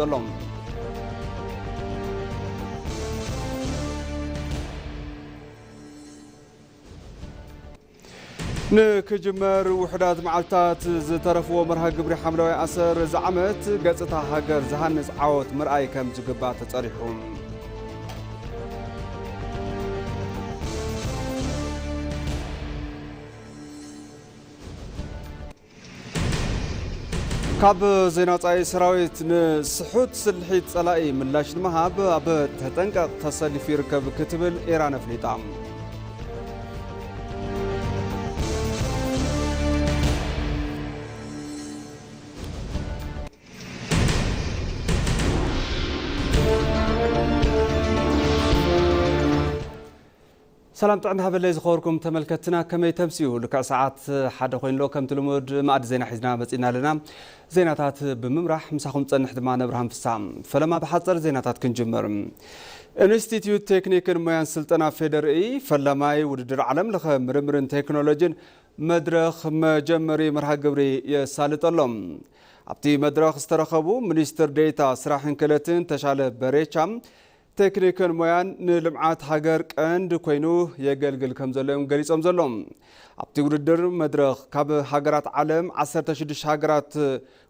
ዘሎ። ንክጅመር ውሑዳት መዓልታት ዝተረፍዎ መርሃ ግብሪ ሓምለዋይ ኣሰር እዚ ዓመት ገጽታ ሃገር ዝሃንጽ ዓወት ምርኣይ ከም ዝግባእ ተጸሪሑ። ካብ ዜና ወጻኢ፣ ሰራዊት ንስሑት ስልሒት ጸላኢ ምላሽ ንምሃብ ኣብ ተጠንቀቕ ተሰሊፉ ይርከብ ክትብል ኢራን ኣፍሊጣ። ሰላም ጥዕና ሃበለይ ዝኸበርኩም ተመልከትና፣ ከመይ ተምስዩ? ልክዕ ሰዓት ሓደ ኮይኑሎ፣ ከምቲ ልሙድ መኣዲ ዜና ሒዝና መጺና ኣለና። ዜናታት ብምምራሕ ምሳኹም ጸንሕ ድማ ነብርሃም ፍሳ። ፈለማ ብሓጸር ዜናታት ክንጅምር። ኢንስቲትዩት ቴክኒክን ሞያን ስልጠና ፌደርኢ ፈላማይ ውድድር ዓለም ለኸ ምርምርን ቴክኖሎጂን መድረኽ መጀመሪ መርሃ ግብሪ የሳልጠሎም። ኣብቲ መድረኽ ዝተረኸቡ ሚኒስትር ዴኤታ ስራሕን ክእለትን ተሻለ በሬቻ፣ ቴክኒክን ሞያን ንልምዓት ሃገር ቀንዲ ኮይኑ የገልግል ከም ዘሎ እዮም ገሊጾም ዘለዉ። ኣብቲ ውድድር መድረኽ ካብ ሃገራት ዓለም ዓሰርተ ሽዱሽተ ሃገራት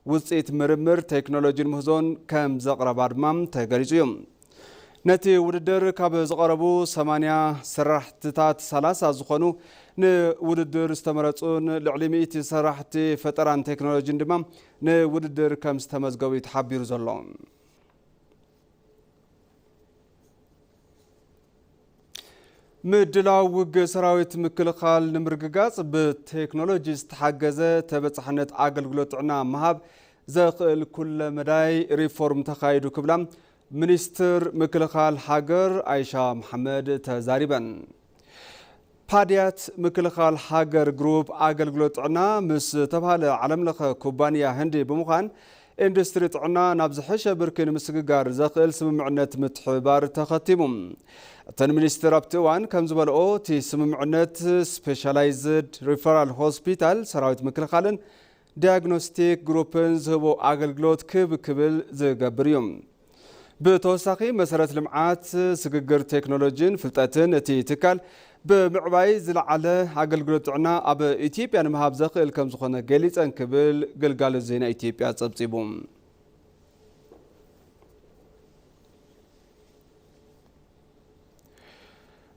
ውፅኢት ምርምር፣ ቴክኖሎጂን ምህዞን ከም ዘቕረባ ድማ ተገሊጹ እዩ። ነቲ ውድድር ካብ ዝቐረቡ ሰማንያ ስራሕትታት ሰላሳ ዝኾኑ ንውድድር ዝተመረጹን ልዕሊ ሚእቲ ስራሕቲ ፈጠራን ቴክኖሎጂን ድማ ንውድድር ከም ዝተመዝገቡ እዩ ተሓቢሩ ዘሎ። ምድላው ውግእ ሰራዊት ምክልኻል ንምርግጋጽ ብቴክኖሎጂ ዝተሓገዘ ተበጻሕነት ኣገልግሎት ጥዕና ምሃብ ዘኽእል ኩለ መዳይ ሪፎርም ተኻይዱ ክብላ ሚኒስትር ምክልኻል ሃገር ኣይሻ መሓመድ ተዛሪበን። ፓድያት ምክልኻል ሃገር ግሩፕ ኣገልግሎት ጥዕና ምስ ተባህለ ዓለምለኸ ኩባንያ ህንዲ ብምዃን ኢንዱስትሪ ጥዕና ናብ ዝሐሸ ብርኪ ንምስግጋር ዘኽእል ስምምዕነት ምትሕብባር ተኸቲሙ። እተን ሚኒስትር ኣብቲ እዋን ከም ዝበልኦ፣ እቲ ስምምዕነት ስፔሻላይዝድ ሪፈራል ሆስፒታል ሰራዊት ምክልኻልን ዲያግኖስቲክ ግሩፕን ዝህቦ ኣገልግሎት ክብ ክብል ዝገብር እዩ። ብተወሳኺ መሰረት ልምዓት፣ ስግግር ቴክኖሎጂን ፍልጠትን እቲ ትካል ብምዕባይ ዝለዓለ ኣገልግሎት ጥዕና ኣብ ኢትዮጵያ ንምሃብ ዘኽእል ከም ዝኾነ ገሊጸን ክብል ግልጋሎት ዜና ኢትዮጵያ ጸብጺቡ።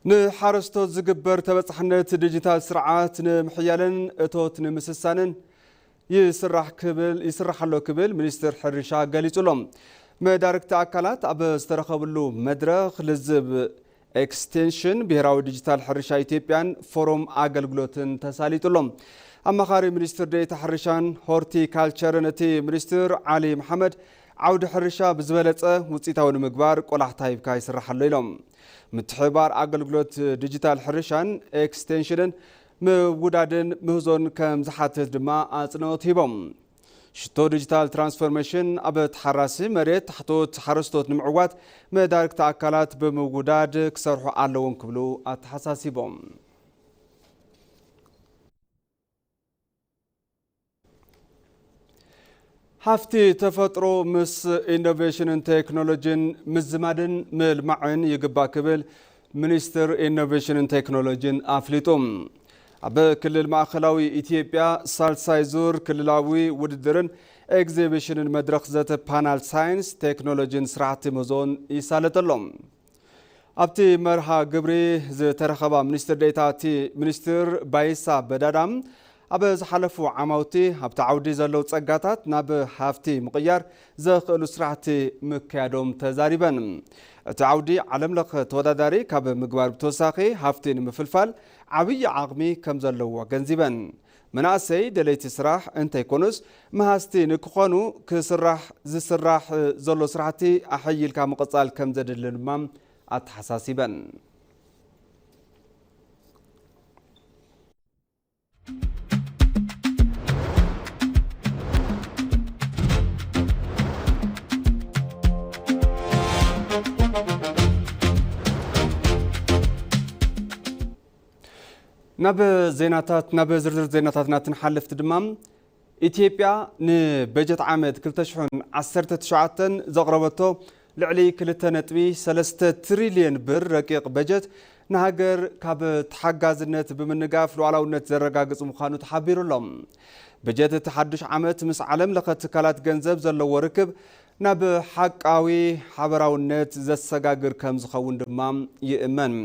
ንሓረስቶት ዝግበር ተበጻሕነት ዲጂታል ስርዓት ንምሕያልን እቶት ንምስሳንን ይስራሕ ክብል፣ ይስራሕ ኣሎ ክብል ሚኒስትር ሕርሻ ገሊጹ ኣሎ። መዳርግቲ ኣካላት ኣብ ዝተረኸብሉ መድረኽ ልዝብ ኤክስቴንሽን ብሄራዊ ዲጂታል ሕርሻ ኢትዮጵያን ፎረም ኣገልግሎትን ተሳሊጡ ኣሎ። ኣማኻሪ ሚኒስትር ዴኤታ ሕርሻን ሆርቲካልቸርን እቲ ሚኒስትር ዓሊ መሓመድ፣ ዓውዲ ሕርሻ ብዝበለጸ ውፅኢታዊ ንምግባር ቆላሕታ ሂብካ ይስራሕ ኣሎ ኢሎም። ምትሕብባር ኣገልግሎት ዲጂታል ሕርሻን ኤክስቴንሽንን ምውዳድን ምህዞን ከም ዝሓትት ድማ ኣጽንኦት ሂቦም። ሽቶ ዲጂታል ትራንስፎርሜሽን ኣብ ተሓራሲ መሬት ታሕቶት ሓረስቶት ንምዕዋት መዳርግቲ ኣካላት ብምውዳድ ክሰርሑ ኣለዎም ክብሉ ኣተሓሳሲቦም። ሃፍቲ ተፈጥሮ ምስ ኢኖቬሽንን ቴክኖሎጂን ምዝማድን ምልማዕን ይግባእ ክብል ሚኒስትር ኢኖቬሽንን ቴክኖሎጂን ኣፍሊጡ። ኣብ ክልል ማእኸላዊ ኢትዮጵያ ሳልሳይ ዙር ክልላዊ ውድድርን ኤግዚቢሽንን መድረኽ ዘተ ፓናል ሳይንስ ቴክኖሎጂን ስራሕቲ ምህዞን ይሳለጥ ኣሎ። ኣብቲ መርሃ ግብሪ ዝተረኸባ ሚኒስትር ዴኤታ እቲ ሚኒስትር ባይሳ በዳዳ፣ ኣብ ዝሓለፉ ዓማውቲ ኣብቲ ዓውዲ ዘለዉ ጸጋታት ናብ ሃፍቲ ምቕያር ዘኽእሉ ስራሕቲ ምክያዶም ተዛሪበን። እቲ ዓውዲ ዓለም ለኸ ተወዳዳሪ ካብ ምግባር ብተወሳኺ ሃፍቲ ንምፍልፋል ዓብዪ ዓቕሚ ከም ዘለዎ ኣገንዚበን። መናእሰይ ደለይቲ ስራሕ እንተይኮኑስ መሃዝቲ ንክኾኑ ክስራሕ፣ ዝስራሕ ዘሎ ስራሕቲ ኣሐይልካ ምቕጻል ከም ዘድሊ ድማ ኣተሓሳሲበን። ናብ ዜናታት፣ ናብ ዝርዝር ዜናታትና ትንሓልፍቲ ድማ፣ ኢትዮጵያ ንበጀት ዓመት ክልተ ሽሕን ዓሰርተ ትሽዓተን ዘቕረበቶ ልዕሊ ክልተ ነጥቢ ሰለስተ ትሪልዮን ብር ረቂቕ በጀት ንሃገር ካብ ተሓጋዝነት ብምንጋፍ ሉዓላውነት ዘረጋግጽ ምዃኑ ተሓቢሩ ኣሎ። በጀት እቲ ሓዱሽ ዓመት ምስ ዓለም ለኸ ትካላት ገንዘብ ዘለዎ ርክብ ናብ ሓቃዊ ሓበራውነት ዘሰጋግር ከም ዝኸውን ድማ ይእመን።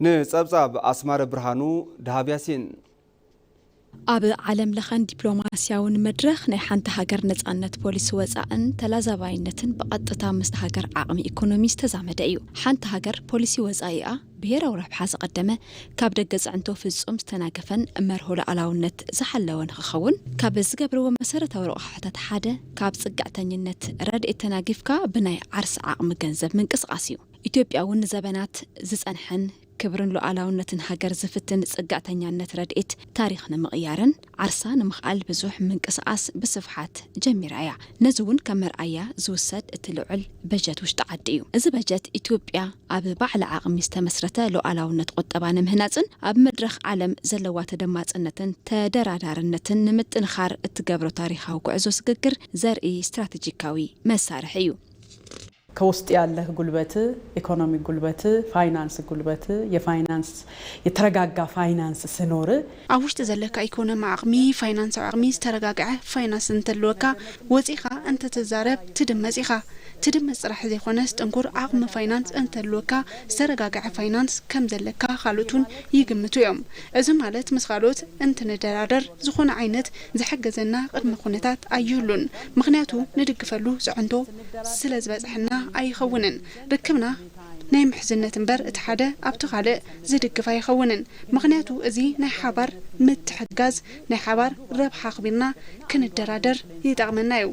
ንጸብጻብ ኣስማረ ብርሃኑ፣ ደሃብ ያሲን። ኣብ ዓለም ለኸን ዲፕሎማስያውን መድረኽ ናይ ሓንቲ ሃገር ነጻነት ፖሊሲ ወጻእን ተላዛባይነትን ብቐጥታ ምስ ሃገር ዓቕሚ ኢኮኖሚ ዝተዛመደ እዩ። ሓንቲ ሃገር ፖሊሲ ወጻኢኣ ብሄራዊ ረብሓ ዘቐደመ፣ ካብ ደገ ጽዕንቶ ፍጹም ዝተናገፈን መርሆ ሉዓላውነት ዝሓለወ ንኽኸውን ካብ ዝገብርዎ መሰረታዊ ረቑሓታት ሓደ፣ ካብ ጽግዕተኝነት ረድኤት ተናጊፍካ ብናይ ዓርሲ ዓቕሚ ገንዘብ ምንቅስቓስ እዩ። ኢትዮጵያ እውን ንዘበናት ዝጸንሐን ክብርን ሉዓላውነትን ሃገር ዝፍትን ጽግዕተኛነት ረድኤት ታሪኽ ንምቕያርን ዓርሳ ንምኽኣል ብዙሕ ምንቅስቓስ ብስፍሓት ጀሚራ እያ። ነዚ እውን ከም መርኣያ ዝውሰድ እቲ ልዑል በጀት ውሽጢ ዓዲ እዩ። እዚ በጀት ኢትዮጵያ ኣብ ባዕላ ዓቕሚ ዝተመስረተ ሉዓላውነት ቁጠባ ንምህናጽን ኣብ መድረኽ ዓለም ዘለዋ ተደማጽነትን ተደራዳርነትን ንምጥንኻር እትገብሮ ታሪኻዊ ጉዕዞ ስግግር ዘርኢ ስትራቴጂካዊ መሳርሒ እዩ። ከውስጥ ያለህ ጉልበት፣ ኢኮኖሚ ጉልበት፣ ፋይናንስ ጉልበት፣ የፋይናንስ የተረጋጋ ፋይናንስ ስኖር ኣብ ውሽጢ ዘለካ ኢኮኖሚ ዓቕሚ፣ ፋይናንሳዊ ዓቕሚ፣ ዝተረጋግዐ ፋይናንስ እንተልወካ፣ ወፂኻ እንተትዛረብ ትድመፅ ኢኻ። ትድመፅ ጥራሕ ዘይኮነስ ጥንኩር ዓቕሚ ፋይናንስ እንተልወካ ዝተረጋግዐ ፋይናንስ ከም ዘለካ ካልኦት እውን ይግምቱ እዮም። እዚ ማለት ምስ ካልኦት እንትንደራደር ዝኾነ ዓይነት ዝሕግዘና ቅድመ ኩነታት ኣይህሉን። ምኽንያቱ ንድግፈሉ ፅዕንቶ ስለ ዝበፅሐና ኣይኸውንን። ርክብና ናይ ምሕዝነት እምበር እቲ ሓደ ኣብቲ ካልእ ዝድግፍ ኣይኸውንን። ምኽንያቱ እዚ ናይ ሓባር ምትሕግጋዝ ናይ ሓባር ረብሓ ኣኽቢርና ክንደራደር ይጠቕመና እዩ።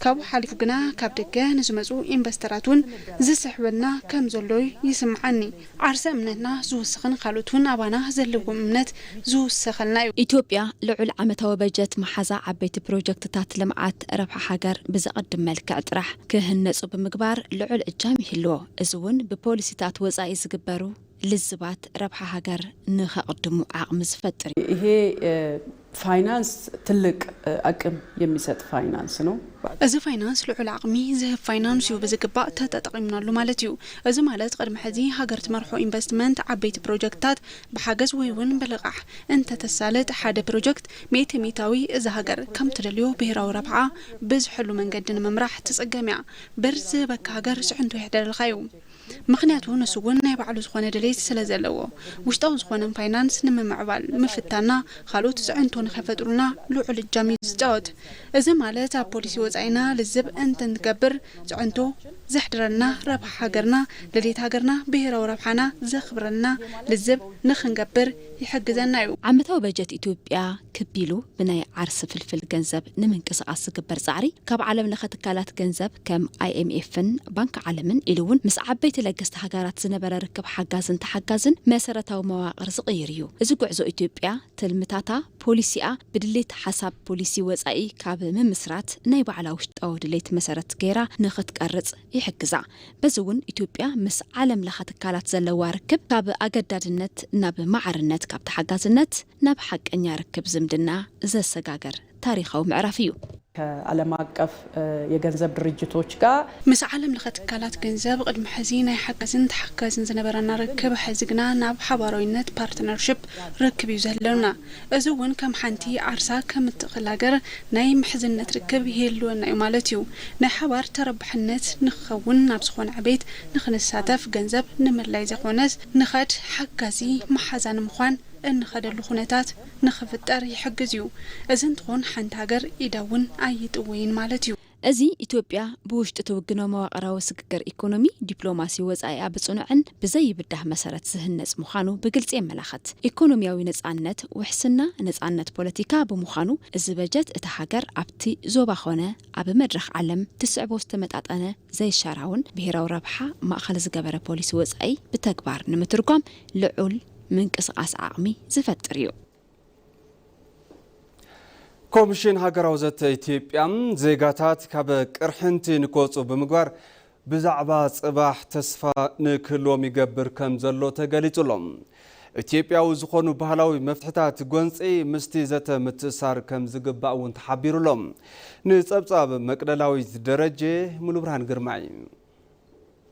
ካብኡ ሓሊፉ ግና ካብ ደገ ንዝመፁ ኢንቨስተራት እውን ዝስሕበና ከም ዘሎ ይስምዓኒ። ዓርሰ እምነትና ዝውስኽን ካልኦት እውን ኣባና ዘለዎም እምነት ዝውስኸልና እዩ። ኢትዮጵያ ልዑል ዓመታዊ በጀት መሓዛ ዓበይቲ ፕሮጀክትታት ልምዓት ረብሓ ሃገር ብዘቐድም መልክዕ ጥራሕ ክህነፁ ብምግባር ልዑል እጃም ይህልዎ። እዚ እውን ብፖሊሲታት ወፃኢ ዝግበሩ ልዝባት ረብሓ ሃገር ንኸቕድሙ ዓቕሚ ዝፈጥር እዩ። ይሄ ፋይናንስ ትልቅ አቅም የሚሰጥ ፋይናንስ ነው። እዚ ፋይናንስ ልዑል ዓቕሚ ዝህብ ፋይናንስ እዩ፣ ብዝግባእ ተተጠቒምናሉ ማለት እዩ። እዚ ማለት ቅድሚ ሕዚ ሃገር ትመርሖ ኢንቨስትመንት ዓበይቲ ፕሮጀክትታት ብሓገዝ ወይ እውን ብልቓሕ እንተተሳልጥ ሓደ ፕሮጀክት ሚእቲ ሚእታዊ እዛ ሃገር ከም ትደልዮ ብሄራዊ ረብሓ ብዝሕሉ መንገዲ ንምምራሕ ትፅገም እያ። ብር ዝህበካ ሃገር ፅዕንቶ ይሕደረልካ እዩ። ምኽንያቱ ንሱ እውን ናይ ባዕሉ ዝኾነ ድሌት ስለ ዘለዎ ውሽጣዊ ዝኾነ ፋይናንስ ንምምዕባል ምፍታና ካልኦት ፅዕንቶ ንኸይፈጥሩልና ልዑል እጃም እዩ ዝፃወት። እዚ ማለት ኣብ ፖሊሲ ወፃኢና ልዝብ እንትንገብር ፅዕንቶ ዘሕድረልና ረብሓ ሃገርና፣ ድሌት ሃገርና፣ ብሄራዊ ረብሓና ዘኽብረልና ልዝብ ንኽንገብር ይሕግዘና እዩ። ዓመታዊ በጀት ኢትዮጵያ ክብ ኢሉ ብናይ ዓርሲ ፍልፍል ገንዘብ ንምንቅስቓስ ዝግበር ፃዕሪ ካብ ዓለም ለኸ ትካላት ገንዘብ ከም ኣይኤምኤፍን ባንክ ዓለምን ኢሉ እውን ምስ ዓበይቲ ለገስቲ ሃገራት ዝነበረ ርክብ ሓጋዝን ተሓጋዝን መሰረታዊ መዋቕር ዝቕይር እዩ። እዚ ጉዕዞ ኢትዮጵያ ትልምታታ ፖሊሲኣ ብድሌት ሓሳብ ፖሊሲ ወፃኢ ካብ ምምስራት ናይ ባዕላ ውሽጣዊ ድሌት መሰረት ገይራ ንኽትቀርፅ ይሕግዛ። በዚ እውን ኢትዮጵያ ምስ ዓለም ለኸ ትካላት ዘለዋ ርክብ ካብ ኣገዳድነት ናብ ማዕርነት፣ ካብ ተሓጋዝነት ናብ ሓቀኛ ርክብ ዝምድና ዘሰጋገር ታሪኻዊ ምዕራፍ እዩ። ከዓለም አቀፍ የገንዘብ ድርጅቶች ጋር ምስ ዓለም ለኸ ትካላት ገንዘብ ቅድሚ ሕዚ ናይ ሓጋዝን ተሓጋዝን ዝነበረና ርክብ ሕዚ ግና ናብ ሓባራዊነት ፓርትነርሽፕ ርክብ እዩ ዘህለውና። እዚ እውን ከም ሓንቲ ዓርሳ ከም እትኽእል ሃገር ናይ ምሕዝነት ርክብ ይህልወና እዩ ማለት እዩ። ናይ ሓባር ተረባሕነት ንክኸውን ናብ ዝኾነ ዕቤት ንክንሳተፍ ገንዘብ ንምልላይ ዘይኮነስ ንኸድ ሓጋዚ መሓዛ ንምዃን እንኸደሉ ኩነታት ንኽፍጠር ይሕግዝ እዩ። እዚ እንትኾን ሓንቲ ሃገር ኢዳ እውን ኣይጥወይን ማለት እዩ። እዚ ኢትዮጵያ ብውሽጢ ትውግኖ መዋቕራዊ ስግግር ኢኮኖሚ፣ ዲፕሎማሲ ወፃኢኣ ብፅኑዕን ብዘይብዳህ መሰረት ዝህነፅ ምዃኑ ብግልፂ የመላኽት። ኢኮኖሚያዊ ነፃነት ውሕስና ነፃነት ፖለቲካ ብምዃኑ እዚ በጀት እታ ሃገር ኣብቲ ዞባ ኾነ ኣብ መድረኽ ዓለም ትስዕቦ ዝተመጣጠነ ዘይሻራውን ብሄራዊ ረብሓ ማእኸል ዝገበረ ፖሊሲ ወፃኢ ብተግባር ንምትርጓም ልዑል ምንቅስቓስ ዓቕሚ ዝፈጥር እዩ። ኮሚሽን ሃገራዊ ዘተ ኢትዮጵያ ዜጋታት ካብ ቅርሕንቲ ንክወፁ ብምግባር ብዛዕባ ፅባሕ ተስፋ ንክህልዎም ይገብር ከም ዘሎ ተገሊፁ ኣሎ። ኢትዮጵያዊ ዝኾኑ ባህላዊ መፍትሕታት ጎንፂ ምስቲ ዘተ ምትእሳር ከም ዝግባእ እውን ተሓቢሩሎም። ንፀብፃብ መቅደላዊት ደረጀ፣ ሙሉብርሃን ግርማይ።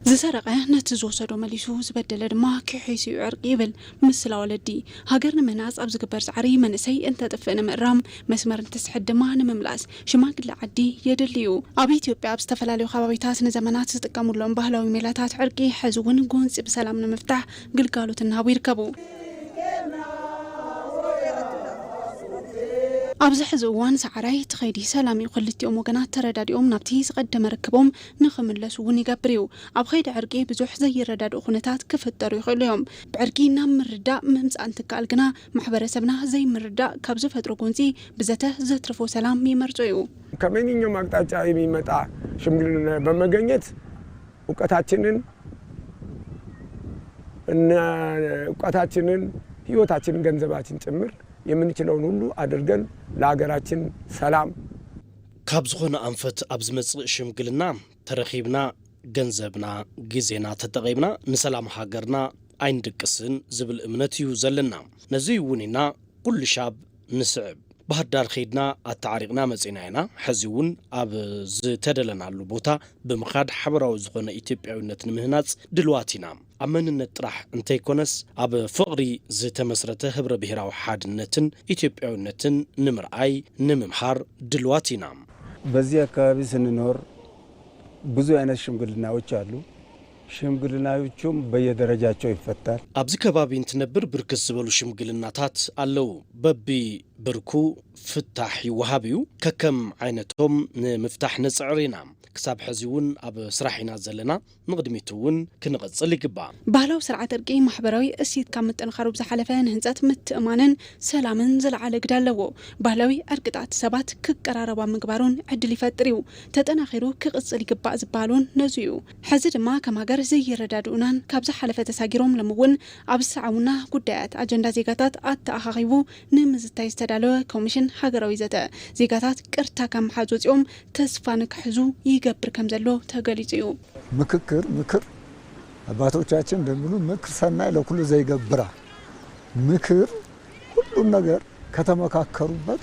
ዝሰረቐ ነቲ ዝወሰዶ መሊሱ፣ ዝበደለ ድማ ክሒሱ እዩ ዕርቂ ይብል ምስላ ወለዲ። ሃገር ንምህናጽ ኣብ ዝግበር ጻዕሪ መንእሰይ እንተጥፍእ ንምእራም፣ መስመር እንትስሕት ድማ ንምምላስ ሽማግለ ዓዲ የድሊ እዩ። ኣብ ኢትዮጵያ ኣብ ዝተፈላለዩ ከባቢታት ንዘመናት ዝጥቀሙሎም ባህላዊ ሜላታት ዕርቂ ሕዚ እውን ጎንጺ ብሰላም ንምፍታሕ ግልጋሎት እናሃቡ ይርከቡ። ኣብዚ ሕዚ እዋን ሰዓራይ ትኸይዲ ሰላም እዩ። ክልቲኦም ወገናት ተረዳዲኦም ናብቲ ዝቐደመ ርክቦም ንኽምለሱ እውን ይገብር እዩ። ኣብ ኸይዲ ዕርቂ ብዙሕ ዘይረዳድኡ ኩነታት ክፍጠሩ ይኽእሉ እዮም። ብዕርቂ ናብ ምርዳእ ምምፃእ እንትከኣል ግና ማሕበረሰብና ዘይምርዳእ ካብ ዝፈጥሮ ጎንፂ ብዘተ ዘትርፎ ሰላም ይመርጾ እዩ። ከመንኛውም አቅጣጫ የሚመጣ ሽምግልና በመገኘት እውቀታችንን እነ እውቀታችንን ህይወታችንን ገንዘባችን ጭምር የምንችለውን ሁሉ አድርገን ለሀገራችን ሰላም ካብ ዝኾነ ኣንፈት ኣብ ዝመጽእ ሽምግልና ተረኺብና ገንዘብና ግዜና ተጠቒምና ንሰላም ሃገርና ኣይንድቅስን ዝብል እምነት እዩ ዘለና። ነዚ እውን ኢና ኩሉ ሻብ ንስዕብ። ባህርዳር ኸይድና ኣተዓሪቕና መጺና ኢና። ሕዚ እውን ኣብ ዝተደለናሉ ቦታ ብምኻድ ሓበራዊ ዝኾነ ኢትዮጵያዊነት ንምህናጽ ድልዋት ኢና። ኣብ መንነት ጥራሕ እንተይኮነስ ኣብ ፍቕሪ ዝተመስረተ ህብረ ብሄራዊ ሓድነትን ኢትዮጵያዊነትን ንምርኣይ ንምምሃር ድልዋት ኢና። በዚህ አካባቢ ስንኖር ብዙ አይነት ሽምግልናዎች አሉ። ሽምግልናዎቹም በየደረጃቸው ይፈታል። ኣብዚ ከባቢ እንትነብር ብርክት ዝበሉ ሽምግልናታት ኣለዉ። በቢ ብርኩ ፍታሕ ይወሃብ እዩ። ከከም ዓይነቶም ንምፍታሕ ንጽዕር ኢና። ክሳብ ሕዚ እውን ኣብ ስራሕ ኢና ዘለና። ንቕድሚት እውን ክንቕጽል ይግባእ። ባህላዊ ስርዓት ዕርቂ ማሕበራዊ እሴት ካብ ምጥንኻሩ ብዝሓለፈ ንህንጸት ምትእማንን ሰላምን ዝለዓለ ግደ ኣለዎ። ባህላዊ ዕርቅታት ሰባት ክቀራረቡ ኣብ ምግባር እውን ዕድል ይፈጥር እዩ። ተጠናኺሩ ክቕጽል ይግባእ ዝበሃል እውን ነዙ እዩ። ሕዚ ድማ ከም ሃገር ዘይረዳድኡናን ካብ ዝሓለፈ ተሳጊሮም ሎሚ እውን ኣብ ዝሰዓቡና ጉዳያት ኣጀንዳ ዜጋታት ኣተኣኻኺቡ ንምዝታይ ዝተዳለወ ኮሚሽን ሃገራዊ ዘተ ዜጋታት ቅርታ ካብ ምሓዝ ወፂኦም ተስፋ ንክሕዙ ይገብር ከም ዘሎ ተገሊፁ እዩ። ምክክር ምክር አባቶቻችን እንደሚሉ ምክር ሰናይ ለኩሉ ዘይገብራ ምክር ሁሉን ነገር ከተመካከሩበት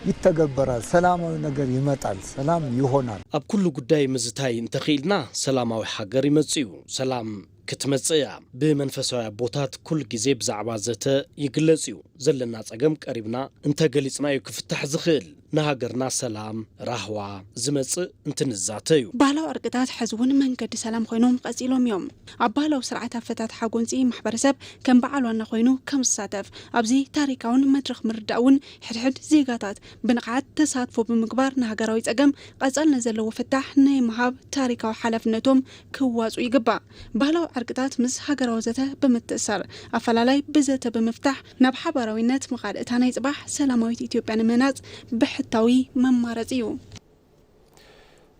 ይተገበራል። ሰላማዊ ነገር ይመጣል። ሰላም ይሆናል። ኣብ ኩሉ ጉዳይ ምዝታይ እንተኽኢልና ሰላማዊ ሃገር ይመጽእ እዩ። ሰላም ክትመጽእ እያ። ብመንፈሳዊ ኣቦታት ኩል ግዜ ብዛዕባ ዘተ ይግለጽ እዩ። ዘለና ጸገም ቀሪብና እንተገሊጽና'ዩ ክፍታሕ ዝኽእል። ንሃገርና ሰላም፣ ራህዋ፣ ዝመጽእ እንትንዛተ እዩ። ባህላዊ ዕርቅታት ሕዚ እውን መንገዲ ሰላም ኮይኖም ቀጺሎም እዮም። ኣብ ባህላዊ ስርዓት ኣፈታትሓ ጎንጺ ማሕበረሰብ ከም በዓል ዋና ኮይኑ ከም ዝሳተፍ ኣብዚ ታሪካውን መድረኽ ምርዳእ እውን ሕድሕድ ዜጋታት ብንቕሓት ተሳትፎ ብምግባር ንሃገራዊ ጸገም ቀጻልነት ዘለዎ ፍታሕ ናይ ምሃብ ታሪካዊ ሓላፍነቶም ክዋፅኡ ይግባእ። ባህላዊ ዕርቅታት ምስ ሃገራዊ ዘተ ብምትእሳር ኣፈላላይ ብዘተ ብምፍታሕ ናብ ሓባራዊነት ምኻድ እታ ናይ ፅባሕ ሰላማዊት ኢትዮጵያ ንምህናፅ ብሕታዊ መማረፂ እዩ።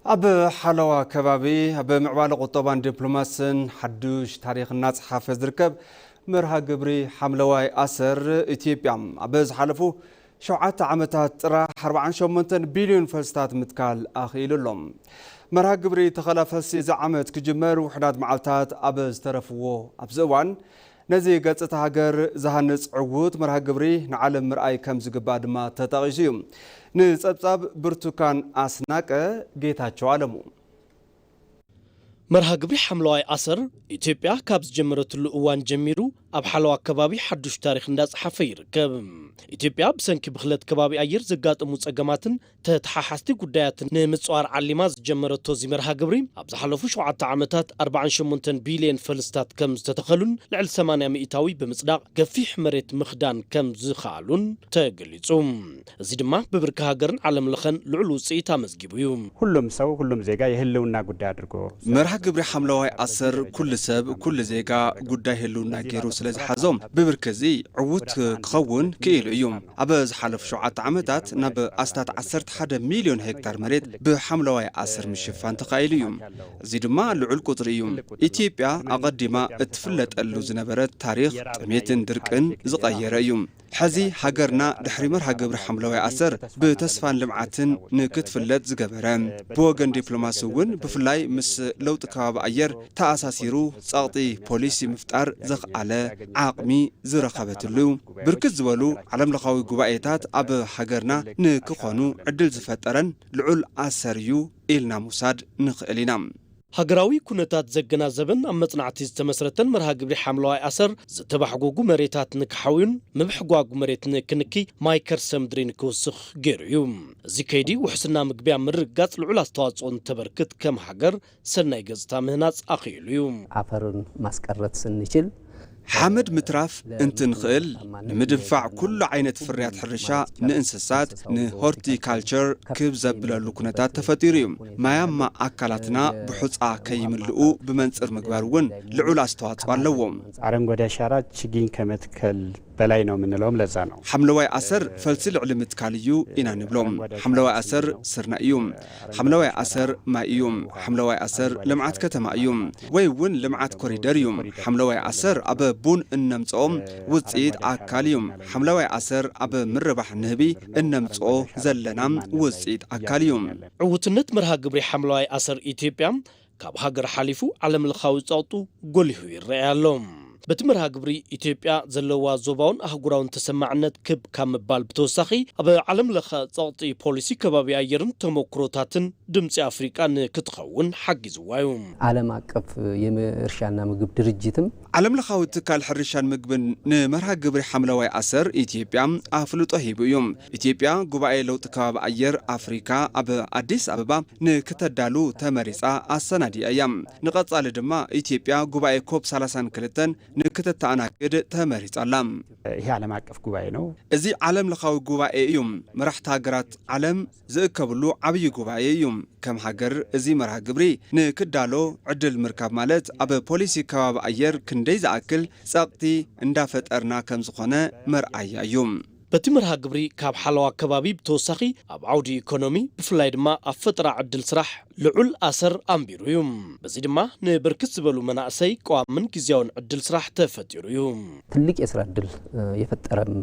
ኣብ ሓለዋ ከባቢ ኣብ ምዕባለ ቁጠባን ዲፕሎማስን ሓዱሽ ታሪኽ እናፀሓፈ ዝርከብ መርሃ ግብሪ ሓምለዋይ ኣሰር ኢትዮጵያ ኣብ ዝሓለፉ ሸውዓተ ዓመታት ጥራሕ ኣርባዓን ሸሞንተን ቢልዮን ፈልስታት ምትካል ኣኽኢሉ ኣሎ። መርሃ ግብሪ ተኸላ ፈልሲ እዚ ዓመት ክጅመር ውሑዳት መዓልታት ኣብ ዝተረፍዎ ኣብዚ እዋን ነዚ ገጽ እታ ሃገር ዝሃንጽ ዕዉት መርሃ ግብሪ ንዓለም ምርኣይ ከም ዝግባእ ድማ ተጠቒሱ እዩ። ንጸብጻብ ብርቱካን ኣስናቀ፣ ጌታቸው ኣለሙ። መርሃ ግብሪ ሓምለዋይ ኣሰር ኢትዮጵያ ካብ ዝጀመረትሉ እዋን ጀሚሩ ኣብ ሓለዋ ከባቢ ሓዱሽ ታሪኽ እንዳጸሓፈ ይርከብ። ኢትዮጵያ ብሰንኪ ብኽለት ከባቢ ኣየር ዘጋጠሙ ጸገማትን ተተሓሓዝቲ ጉዳያትን ንምጽዋር ዓሊማ ዝጀመረቶ እዚ መርሃ ግብሪ ኣብ ዝሓለፉ ሸውዓተ ዓመታት ኣርባዓን ሸሞንተን ቢልየን ፈልስታት ከም ዝተተኸሉን ልዕሊ ሰማንያ ሚእታዊ ብምጽዳቕ ገፊሕ መሬት ምኽዳን ከም ዝኸኣሉን ተገሊጹ። እዚ ድማ ብብርኪ ሃገርን ዓለም ለኸን ልዑል ውጽኢት ኣመዝጊቡ እዩ። ሁሉም ሰው ሁሉም ዜጋ የህልውና ጉዳይ አድርጎ መርሃ ግብሪ ሓምለዋይ ኣሰር ኩሉ ሰብ ኩሉ ዜጋ ጉዳይ ህልውና ገይሩ ስለ ዝሓዞም ብብርኪ እዚ ዕዉት ክኸውን ክኢሉ እዩ። ኣብ ዝሓለፉ ሸውዓተ ዓመታት ናብ ኣስታት ዓሰርተ ሓደ ሚልዮን ሄክታር መሬት ብሓምለዋይ ኣሰር ምሽፋን ተኻኢሉ እዩ። እዚ ድማ ልዑል ቁጽሪ እዩ። ኢትዮጵያ ኣቐዲማ እትፍለጠሉ ዝነበረት ታሪኽ ጥሜትን ድርቅን ዝቐየረ እዩ። ሕዚ ሃገርና ድሕሪ መርሃ ግብሪ ሓምለዋይ ኣሰር ብተስፋን ልምዓትን ንክትፍለጥ ዝገበረ፣ ብወገን ዲፕሎማሲ እውን ብፍላይ ምስ ለውጢ ከባቢ ኣየር ተኣሳሲሩ ጸቕጢ ፖሊሲ ምፍጣር ዘኽኣለ ዓቕሚ ዝረኸበትሉ እዩ። ብርክት ዝበሉ ዓለም ለኻዊ ጉባኤታት ኣብ ሃገርና ንክኾኑ ዕድል ዝፈጠረን ልዑል ኣሰር እዩ ኢልና ምውሳድ ንኽእል ኢና። ሃገራዊ ኩነታት ዘገናዘበን ኣብ መጽናዕቲ ዝተመስረተን መርሃ ግብሪ ሓምለዋይ ኣሰር፣ ዝተባሕጎጉ መሬታት ንክሓውዩን ምብሕጓጉ መሬት ንክንኪ ማይ ከርሰ ምድሪ ንክውስኽ ገይሩ እዩ። እዚ ከይዲ ውሕስና ምግቢ ኣብ ምርግጋጽ ልዑል ኣስተዋጽኦ እንተበርክት፣ ከም ሃገር ሰናይ ገጽታ ምህናጽ ኣኽኢሉ እዩ። አፈርን ማስቀረት ስንችል ሓመድ ምትራፍ እንትንኽእል፣ ንምድንፋዕ ኩሉ ዓይነት ፍርያት ሕርሻ ንእንስሳት፣ ንሆርቲካልቸር ክብ ዘብለሉ ኩነታት ተፈጢሩ እዩ። ማያማ ኣካላትና ብሑጻ ከይምልኡ ብመንጽር ምግባር እውን ልዑል ኣስተዋጽኦ ኣለዎ። አረንጓዴ አሻራ ችግኝ ከመትከል በላይ ነው የምንለውም ለዛ ነው። ሓምለዋይ ኣሰር ፈልሲ ልዕሊ ምትካል እዩ ኢና ንብሎ። ሓምለዋይ ኣሰር ስርናይ እዩ። ሓምለዋይ ኣሰር ማይ እዩ። ሓምለዋይ ኣሰር ልምዓት ከተማ እዩ፣ ወይ እውን ልምዓት ኮሪደር እዩ። ሓምለዋይ ኣሰር ኣብ ቡን እነምፅኦ ውፅኢት ኣካል እዩ። ሓምለዋይ ኣሰር ኣብ ምርባሕ ንህቢ እነምፅኦ ዘለና ውፅኢት ኣካል እዩ። ዕውትነት መርሃ ግብሪ ሓምለዋይ ኣሰር ኢትዮጵያ ካብ ሃገር ሓሊፉ ዓለም ለኻዊ ጸቕጡ ጎሊሁ ይረኣይ ኣሎ። በቲ መርሃ ግብሪ ኢትዮጵያ ዘለዋ ዞባውን ኣህጉራውን ተሰማዕነት ክብ ካብ ምባል ብተወሳኺ፣ ኣብ ዓለም ለኸ ጸቕጢ ፖሊሲ ከባቢ ኣየርን ተሞክሮታትን ድምጺ ኣፍሪቃ ንክትኸውን ሓጊዝዋ እዩ። ዓለም አቀፍ የእርሻና ምግብ ድርጅትም ዓለም ለኻዊ ትካል ሕርሻን ምግብን ንመርሃ ግብሪ ሓምለዋይ ኣሰር ኢትዮጵያ ኣፍልጦ ሂቡ እዩ። ኢትዮጵያ ጉባኤ ለውጢ ከባቢ ኣየር ኣፍሪካ ኣብ ኣዲስ ኣበባ ንክተዳሉ ተመሪጻ ኣሰናዲኣ እያ። ንቐጻሊ ድማ ኢትዮጵያ ጉባኤ ኮፕ ሰላሳን ክልተን ንክተተኣናግድ ተመሪጻ ኣላ። ይሄ ዓለም አቀፍ ጉባኤ ነው። እዚ ዓለም ለኻዊ ጉባኤ እዩ። መራሕቲ ሃገራት ዓለም ዝእከብሉ ዓብዪ ጉባኤ እዩ። ከም ሃገር እዚ መርሃ ግብሪ ንክዳሎ ዕድል ምርካብ ማለት ኣብ ፖሊሲ ከባቢ ኣየር ክንደይ ዝኣክል ጸቕጢ እንዳፈጠርና ከም ዝኾነ መርኣያ እዩ። በቲ መርሃ ግብሪ ካብ ሓለዋ ከባቢ ብተወሳኺ ኣብ ዓውዲ ኢኮኖሚ ብፍላይ ድማ ኣብ ፈጠራ ዕድል ስራሕ ልዑል ኣሰር ኣንቢሩ እዩ። በዚ ድማ ንብርክት ዝበሉ መናእሰይ ቀዋምን ግዝያውን ዕድል ስራሕ ተፈጢሩ እዩ። ትልቅ የስራ እድል የፈጠረም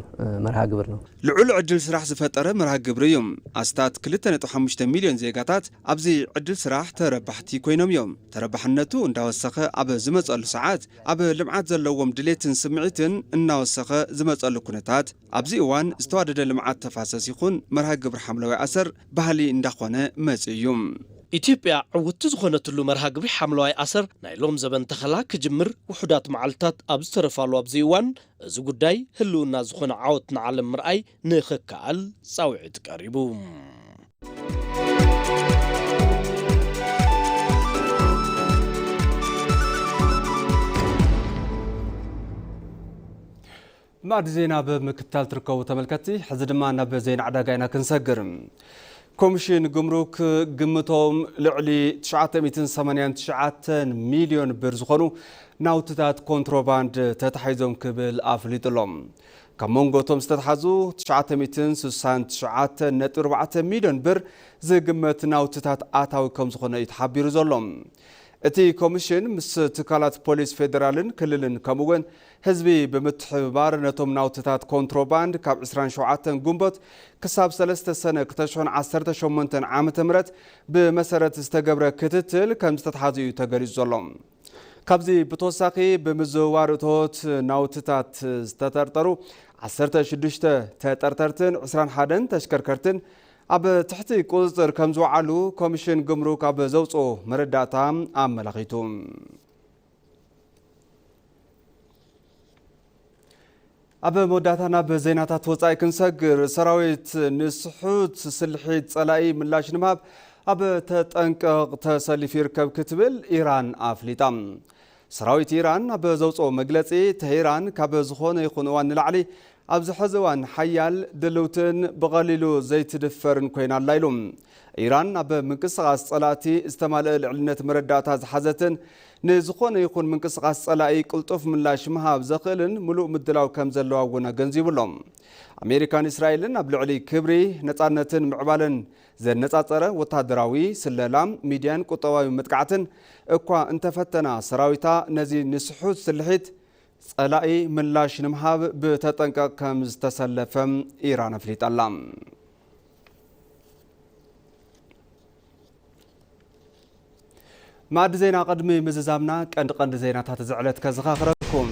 መርሃ ግብር ነው። ልዑል ዕድል ስራሕ ዝፈጠረ መርሃ ግብሪ እዩ። ኣስታት ክልተ ነጥቢ ሓሙሽተ ሚልዮን ዜጋታት ኣብዚ ዕድል ስራሕ ተረባሕቲ ኮይኖም እዮም። ተረባሕነቱ እንዳወሰኸ ኣብ ዝመፀሉ ሰዓት ኣብ ልምዓት ዘለዎም ድሌትን ስምዒትን እናወሰኸ ዝመፀሉ ኩነታት ኣብዚ እዋን ዝተዋደደ ልምዓት ተፋሰስ ይኹን መርሃ ግብሪ ሓምለዋይ ኣሰር ባህሊ እንዳኾነ መፂኡ እዩ። ኢትዮጵያ ዕውትቲ ዝኾነትሉ መርሃ ግብሪ ሓምለዋይ ኣሰር ናይ ሎም ዘበን ተኸላ ክጅምር ውሑዳት መዓልታት ኣብ ዝተረፋሉ ኣብዚ እዋን፣ እዚ ጉዳይ ህልውና ዝኾነ ዓወት ንዓለም ምርኣይ ንኽከኣል ጻውዒት ቀሪቡ። ማዕዲ ዜና ብምክትታል ትርከቡ ተመልከትቲ፣ ሕዚ ድማ ናብ ዜና ዕዳጋ ኢና ክንሰግር። ኮሚሽን ጉምሩክ ግምቶም ልዕሊ ትሽዓተ ሚእትን ሰማንያን ትሽዓተን ሚልዮን ብር ዝኾኑ ናውትታት ኮንትሮባንድ ተታሒዞም ክብል ኣፍሊጡ ኣሎ። ካብ መንጎ እቶም ዝተትሓዙ ትሽዓተ ሚእትን ስሳን ትሽዓተን ነጥቢ ኣርባዕተ ሚልዮን ብር ዝግመት ናውትታት ኣታዊ ከም ዝኾነ እዩ ተሓቢሩ ዘሎ። እቲ ኮሚሽን ምስ ትካላት ፖሊስ ፌደራልን ክልልን ከምኡ እውን ህዝቢ ብምትሕብባር ነቶም ናውትታት ኮንትሮባንድ ካብ ዕስራን ሸውዓተን ጉንቦት ክሳብ ሰለስተ ሰነ ክልተ ሽሕን ዓሰርተ ሸሞንተን ዓመተ ምህረት ብመሰረት ዝተገብረ ክትትል ከም ዝተትሓዙ እዩ ተገሊጹ ዘሎ። ካብዚ ብተወሳኺ ብምዝውዋር እቶት ናውትታት ዝተጠርጠሩ ዓሰርተ ሽዱሽተ ተጠርጠርትን ዕስራን ሓደን ተሽከርከርትን ኣብ ትሕቲ ቁፅፅር ከም ዝወዓሉ ኮሚሽን ጉምሩክ ኣብ ዘውፅኦ መረዳእታ ኣመላኺቱ። ኣብ መወዳእታ ናብ ዜናታት ወፃኢ ክንሰግር። ሰራዊት ንስሑት ስልሒት ፀላኢ ምላሽ ንምሃብ ኣብ ተጠንቀቕ ተሰሊፉ ይርከብ ክትብል ኢራን ኣፍሊጣ። ሰራዊት ኢራን ኣብ ዘውፅኦ መግለፂ፣ ተህራን ካብ ዝኾነ ይኹን እዋን ንላዕሊ ኣብዚ ሕዚ እዋን ሓያል፣ ድልውትን ብቐሊሉ ዘይትድፈርን ኮይና ኣላ ኢሉ። ኢራን ኣብ ምንቅስቓስ ጸላእቲ ዝተማልአ ልዕልነት መረዳእታ ዝሓዘትን ንዝኾነ ይኹን ምንቅስቓስ ጸላኢ ቅልጡፍ ምላሽ ምሃብ ዘኽእልን ምሉእ ምድላው ከም ዘለዋ እውን ኣገንዚቡ ኣሎ። ኣሜሪካን እስራኤልን ኣብ ልዕሊ ክብሪ፣ ነጻነትን ምዕባለን ዘነጻጸረ ወታደራዊ፣ ስለላ፣ ሚድያን ቁጠባዊ መጥቃዕትን እኳ እንተፈተና፣ ሰራዊታ ነዚ ንስሑት ስልሒት ጸላኢ ምላሽ ንምሃብ ብተጠንቀቕ ከም ዝተሰለፈ ኢራን ኣፍሊጣ ኣላ። ማዕዲ ዜና ቅድሚ ምዝዛምና ቀንዲ ቀንዲ ዜናታት እዚ ዕለት ከዘኻኽረኩም።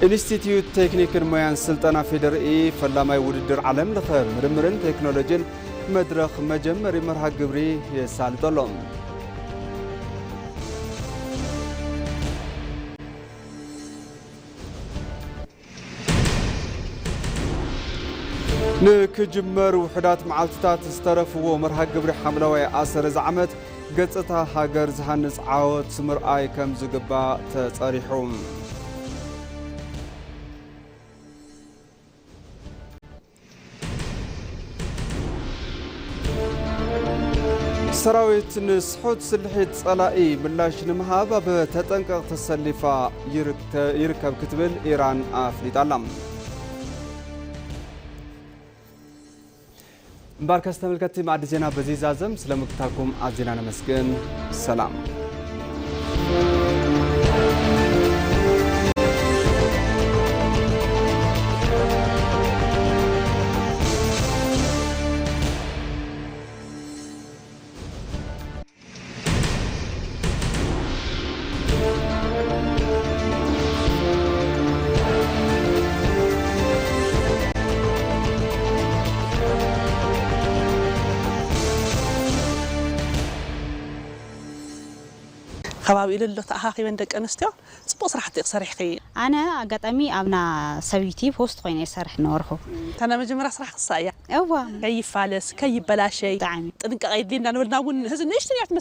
ኢንስቲትዩት ቴክኒክን ሞያን ስልጠና ፌደርኢ ፈላማይ ውድድር ዓለም ለኸ ምርምርን ቴክኖሎጂን መድረኽ መጀመሪ መርሃ ግብሪ የሳልጠሎም። ንክጅመር ውሑዳት መዓልትታት ዝተረፍዎ መርሃ ግብሪ ሓምለዋይ ኣሰር እዚ ዓመት ገጽታ ሃገር ዝሃንጽ ዓወት ምርኣይ ከም ዝግባእ ተጸሪሑ። ሰራዊት ንስሑት ስልሒት ጸላኢ ምላሽ ንምሃብ ኣብ ተጠንቀቕ ተሰሊፋ ይርከ-፣ ይርከብ ክትብል ኢራን ኣፍሊጣ ኣላ። እምበኣርከስ ተመልከትቲ፣ መኣዲ ዜና በዚ ይዛዘም። ስለ ምክታልኩም ኣዚና ነመስግን። ሰላም። ከባቢኡ ለሎ ተኣኻኺበን ደቂ ኣንስትዮ ጽቡቕ ስራሕቲ ኢኺ ሰሪሕኺ። ኣነ ኣጋጣሚ ኣብና ሰብይቲ ሆስት ኮይነ ይሰርሕ ነበርኩ። እታ ናይ መጀመርያ ስራሕ ክሳ እያ። እዋ። ከይፋለስ፣ ከይበላሸይ፣ ብጣዕሚ። ጥንቃቐ የድልየና ንበልና እውን፣ ህዚ ንእሽተይ እያ ትመስል።